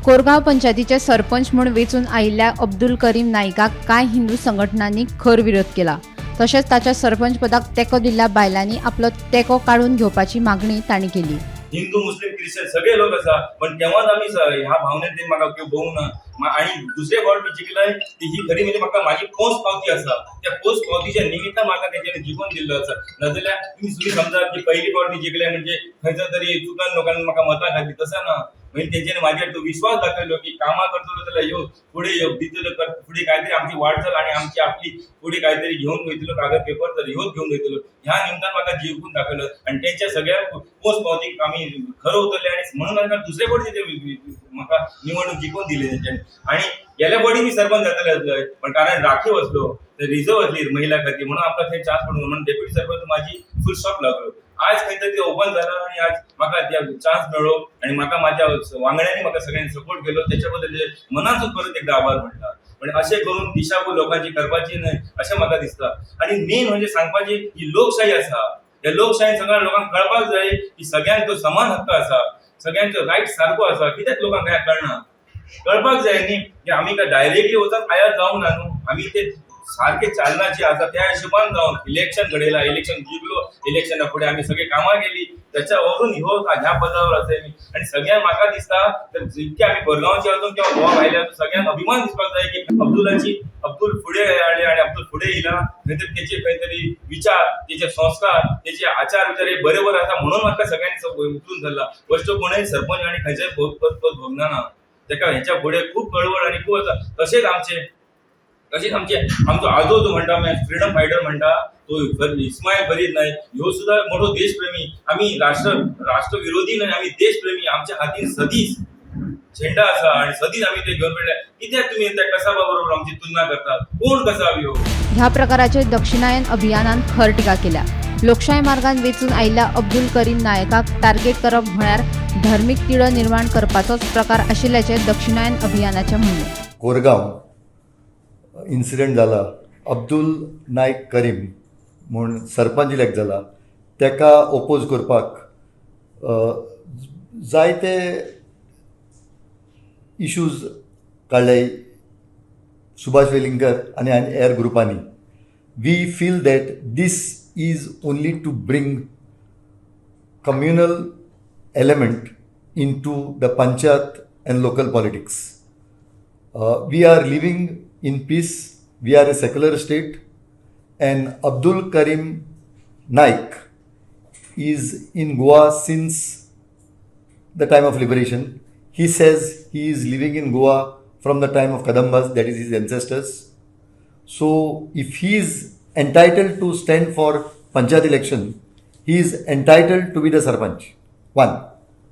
कोरगांव पंचायतीचे सरपंच म्हूण वेंचून आयिल्ल्या अब्दुल करीम नाईकाक कांय हिंदू संघटनांनी खर विरोध केला. तशेंच ताच्या सरपंच पदाक तेंको दिल्ल्या बायलांनी आपलो तेंको काडून घेवपाची मागणी तांणी केली. हिंदू, मुस्लिम, क्रिश्चन सगळे लोक आसा, पण तेव्हाच आमी ह्या भावनेन तेणी म्हाका भोवंक ना. आणि दुसरे फावट मी जिखलय ती ही खरी म्हणजे म्हाका माझी पोस्ट पावती आसा. त्या पोस्ट पावतीच्या निमित्तान म्हाका तेंच्यांनी जिखून दिल्लो आसा. नाजाल्यार तुमी सुद्दां समजा की पहिली फावट मी जिखले म्हणजे खंयचो तरी चुकान लोकांनी म्हाका मतां घातली, तसं ना. म्हणजे तेंच्यांनी म्हाजेर तो विश्वास दाखयलो की कामां करतलो जाल्यार यो फुडें, यो दितलो फुडें कांयतरी आमची वाटचाल आणि आमची आपली फुडें कांयतरी घेवन वयतलो कागद पेपर तर ह्योच घेवन वयतलो. ह्या निमतान म्हाका जिखून दाखयलो आणि तेंच्या सगळ्या पोस्ट पावतीक आमी खरं उतरले आणि म्हणून तांकां दुसरे फावटी ते म्हाका निवडणूक जिखून दिली तेंच्यांनी. आणि गेल्या फावटी मी सरपंच जातले आसलोय, पण कारण राखीव आसलो तर रिझर्व आसली महिला खातीर, म्हणून आमकां थंय चान्स पडूंक, म्हणून डेप्युटी सरपंच माझी फुल स्टॉप लागलो. आज खंय तरी ते ओपन जाला आणि आज म्हाका चान्स मेळ्ळो आणि म्हाका माझ्या वांगड्यांनी म्हाका सगळ्यांनी सपोर्ट केलो, त्याच्या बद्दल मनातून परत एकदा आभार म्हणटा. पण अशें करून दिशाभूल लोकांची करपाची न्हय अशें म्हाका दिसता. आणि मेन म्हणजे सांगपाची ही लोकशाही आसा. ह्या लोकशाहीन सगळ्या लोकांक कळपाक जाय की सगळ्यांक तो समान हक्क आसा, सगळ्यांचो रायट सारको आसा. कित्याक लोकांक काय कळना? कळपाक जाय न्ही की आमी काय डायरेक्टली वचून आयात जावंक ना न्हू. आमी ते सारखे चालनाचे आसा त्या हिशोबान जावन इलेक्शन घडयला, इलेक्शन जिखलो, इलेक्शना फुडें आमी सगळे कामां केली, त्याच्यावरून ह्यो ह्या पदावर आसा मी. आणि सगळ्यांक म्हाका दिसता तर जितके आमी कोरगांवचे वचून किंवा गोवा भायले वचून सगळ्यांक अभिमान दिसपाक जाय की अब्दुलाची अब्दुल फुडें हाडले आणि अब्दुल फुडें येयला. खंय तरी तेचे खंय तरी विचार, तेचे संस्कार, तेचे आचार विचार हे बरोबर आसा, म्हणून म्हाका सगळ्यांनी उखलून धरला. फस्ट कोणूय सरपंच आनी खंयचेय पद पद पद भोगना ना. तेका हेच्या फुडें खूब चळवळ आनी खूब आसा. तशेंच आमचे आमचो आजो जो म्हणटा आमी फ्रिडम फायटर म्हणटा तो इस्मायल फरीद नायक, ह्यो सुद्दां मोठो देशप्रेमी. आमी राष्ट्रविरोधी न्हय, आमी देशप्रेमी. आमच्या हातीन सदीच झेंडा आसा आणि सदीच आमी ते घेवन पडले. कित्याक तुमी त्या कसाबा बरोबर आमची तुलना करतात? कोण कसाब ह्यो? ह्या प्रकाराचेर दक्षिणायन अभियानान खर टिका केल्या. लोकशाय मार्गान वेंचून आयिल्ल्या अब्दुल करीम नायकाक टार्गेट करप म्हळ्यार धर्मीक तिडक निर्माण करपाचोच प्रकार आशिल्ल्याचें दक्षिणायन अभियानाचें म्हणणें. कोरगांव इन्सिडंट जाला, अब्दुल नायक करीम म्हूण सरपंच इलेक्ट जाला, ताका ओपोज करपाक जायते इशूज काडले सुभाष वेलिंगकर आनी हेर ग्रुपांनी. We feel that this is only to bring communal element into the panchayat and local politics. We are living in peace. We are a secular state, and Abdul Karim Naik is in Goa since the time of liberation. He says he is living in Goa from the time of Kadambas, that is his ancestors. So, if he is entitled to stand for panchayat election, he is entitled to be the sarpanch. One.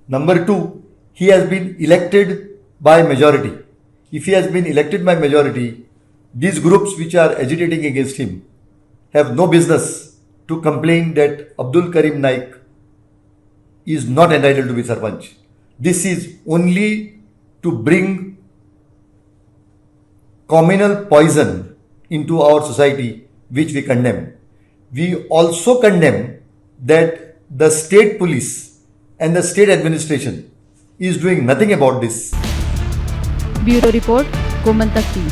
Number two, he has been elected by majority. If he has been elected by majority, these groups which are agitating against him have no business to complain that Abdul Karim Naik is not entitled to be sarpanch. This is only to bring communal poison into our society, which we condemn. We also condemn that the state police and the state administration is doing nothing about this. Bureau report, Gomantak TV.